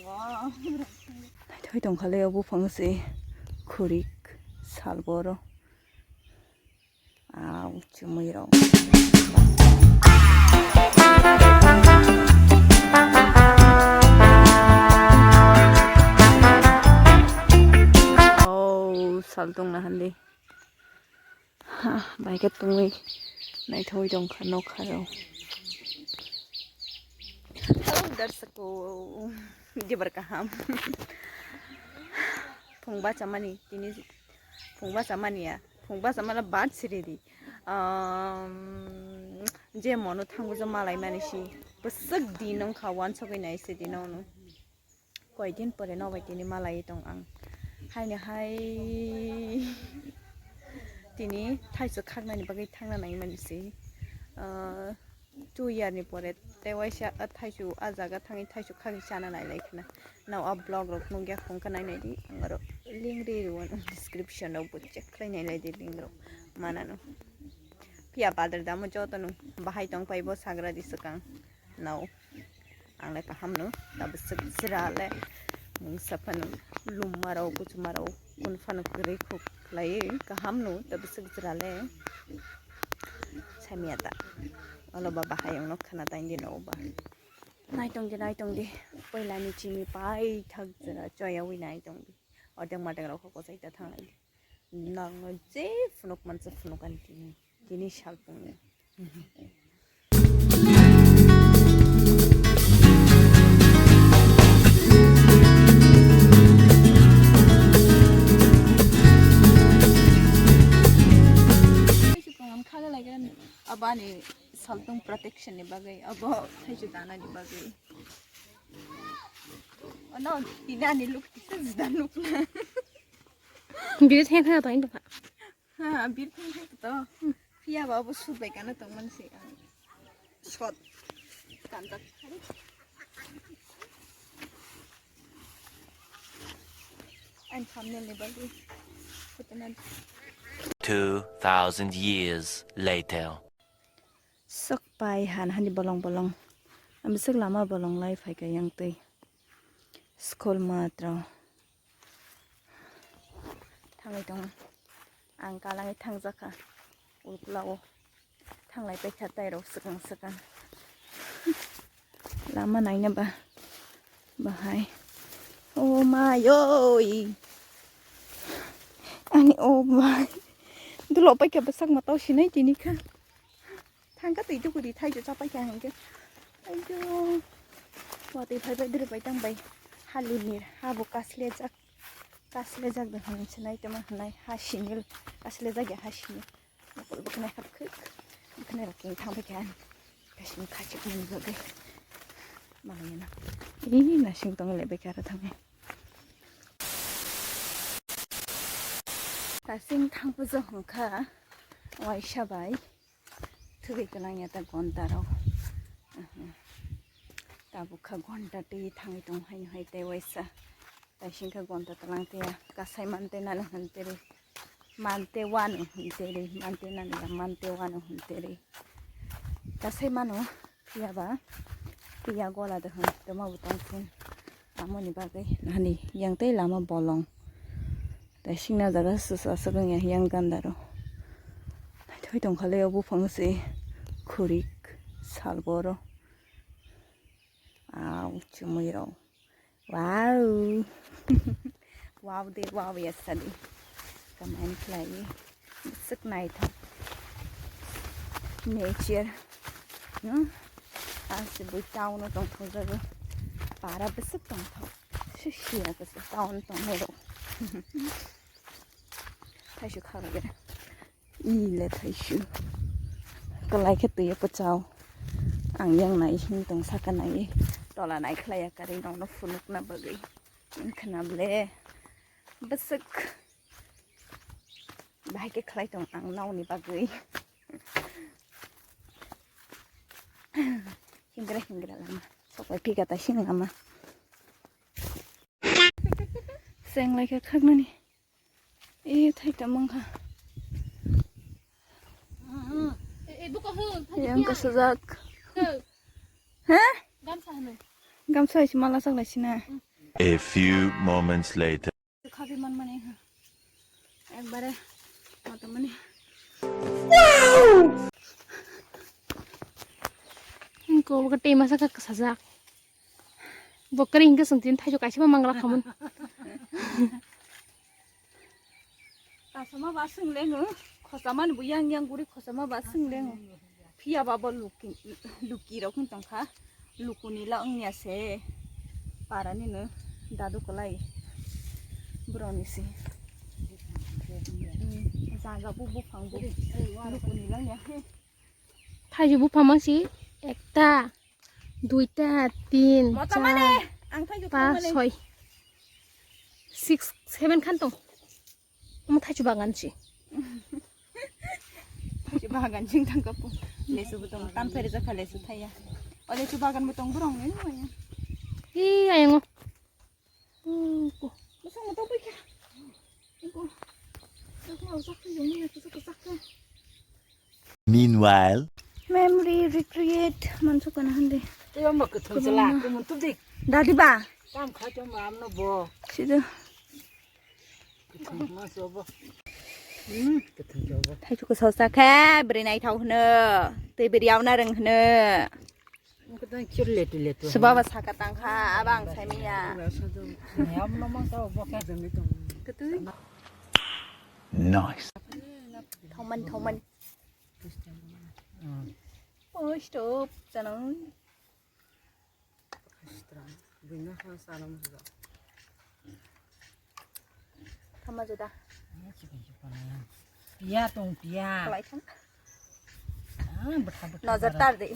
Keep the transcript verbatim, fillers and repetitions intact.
Naithoi tongkha le o buphang se khurik sal boro. Au chumui rok. Oh, sal tongna hande. Ha, bai khe tongwi naithogwi tongkha nokha rok. Hello, darsako. Jobar kaham. Phung bachamani, tini phung bachamani ya. Phung bachamani bat siri di. Um, je mono thango je malai mani si. Bwswk din wngkha wansogwi nai se di nono. Koidin pore no bai tini malai tong ang. Haino hai tini thaichuk khaknani bagwi thangna nai mani se. Ah, two year ni pore tei waisa a thaichuk a jaga thangwi thaichuk khagwi chana nai lai khna. Nao a vlog rok nukya khong kha nai nai di. Ang oro link ri rw description rok bo check khlai nai lai di link rok manano. Phiya badar damo joto no bahai tong pai bo sagra di swkang. Nao. Ang le kaham no, tabaswk jwra le mungsa phano lumma rok, kuchuma rok, kun phano kwrwi khuk khlaiwi kaham no, tabaswk jwra le. Samya ta. Olo ba bahai ang no khana tang di no ba. Naitong di, naitong di. Poila ni chini paithak jwra choyawi naitong di. Odeng madeng rok kho kochai ta thanglai di. Nang je phunuk mansa phunuk ani tini. Tini salpung ni. Abani saltung protection ni bagwi, abo thaichu dana ni bagwi. Ono tinani look kisa jida look na. Biri theng theng tong tongkha. Ha, bir theng theng to. Phiya ba bo sut bai kana tong man si ang. Shot. Kanjak. Ang thumbnail ni bagwi. Photo na. Two thousand years later. Sok pai han hani bolong bolong. Ang bisik lama bolong lai phai ka yang tei. School matro. Thangwi tongo. Ang kalangwi thangjakha. Uklao. Thanglai paikha tairok swkang swkang. Lama naina ba. Bahai. Oh my oi. Ani oh my. Dulo paikha bwsak matao sinai tini kha. Thangkha twi tukuri thaijo chapai kha hwnkhe. Aijo. Watwi phaibai diri bai tang bai. Halini habo kaslejak. Kaslejak da hwnwi se naitoma hwnai ha sinil. Kaslejak ya ha sinil. Mokol bwkhnai hapkhwk. Bwkhnai rok keng thangbai kha. Kasing khachik mani bagwi. Malai na. Ih nasing tong lebai kha thangwi. Kasing thangpujak hwnkha. Waisa bai. Thugwi kwlangya ta gonta rok. Aha. Tabuk kha gonta twi thangwi tong haino hai tei waisa. Taising kha gonta twlang tei ya. Kasai mante nani hwn teri. Mante wano hwn teri. Mante nani ya mante wano hwn teri. Kasai mano. Phiya ba, phiya gola de hwn, toma bo tong thun. Amoni bagwi nani yang tei lama bolong. Tei singna jaga swsa swkang ya yang ganda ro. Thoi tong khale o buphang se khurik sal boro. Au chumui rok. Wow. Wow de wow ya sadi. Kaman khlai. Bwswk naithok. Nature. No? Asi bui town o tongthok jago. Para bwswk tongthok. Sisiya kwsa town tongnai rok. Thaisu kha rok. Ile thaisu. Kalai khe twi pachao. Ang yang nai hing tong saka nai. Tola nai khlai ya kari nong no phunuk na bagwi. Wngkha na ble. Bwswk. Bahai khe khlai tong ang nong ni bagwi. Hingra hingra lama. Sok bai phika ta sing lama. Seng lai khe khaknani. E, thai tamo wngkha. Yang kasajak. He? Gamsa hai se mala chaklai sina. A few moments later. Khabi man mani. Ekbare. Mata mani. Ko ka tema sa ka sajak. Bokari hingke sungtin thaijo kaisa ma mangla khamun. Kasama ba sung lengo. Khosama ni bu yang yang guri khosama ba sung lengo. Phiya ba bo luki, luki rok wng tong kha. Lukuni la wng ya se. Para ni no dadu kolai. Broni si. Hmm, jaga bu buphang bu. Lukuni la wng ya. Thaijo buphang mang si. Ekta. Duita, tin, char, pas, soi, six, seven khan tong. Omo thaichu bagan si. Thaichu bagan sing thang kapu. Lesu butong tam phere jakha lesu thaya. O lesu bagan butong burong ni no ya. Hi ayango. Ko. Bosong mo to bui kha. Ko. Ko sak yung ni ko sak. Meanwhile. Memory recreate mansukana hande. Tei omo kwthwng chwla, kwmwng tubdi. Dadi ba? Tam kha tong ba amno bo. Sida. Kwthwng ma so bo. Hmm, kwthwng so bo. Thaichu ko sosa kha, bri nai thau hno. Tei bri yauna reng hno. Kwthwng chir letu letu. Subaba saka tang kha, abang sai miya. Amno ma so bo kha jeng ni tong. Kwthwng. Nice. Thoman, thoman. Oh, stop, chanang. Tama jeda. Pia tong pia. Kalai thang. Ah, bwtha bwtha. Nozar tar de.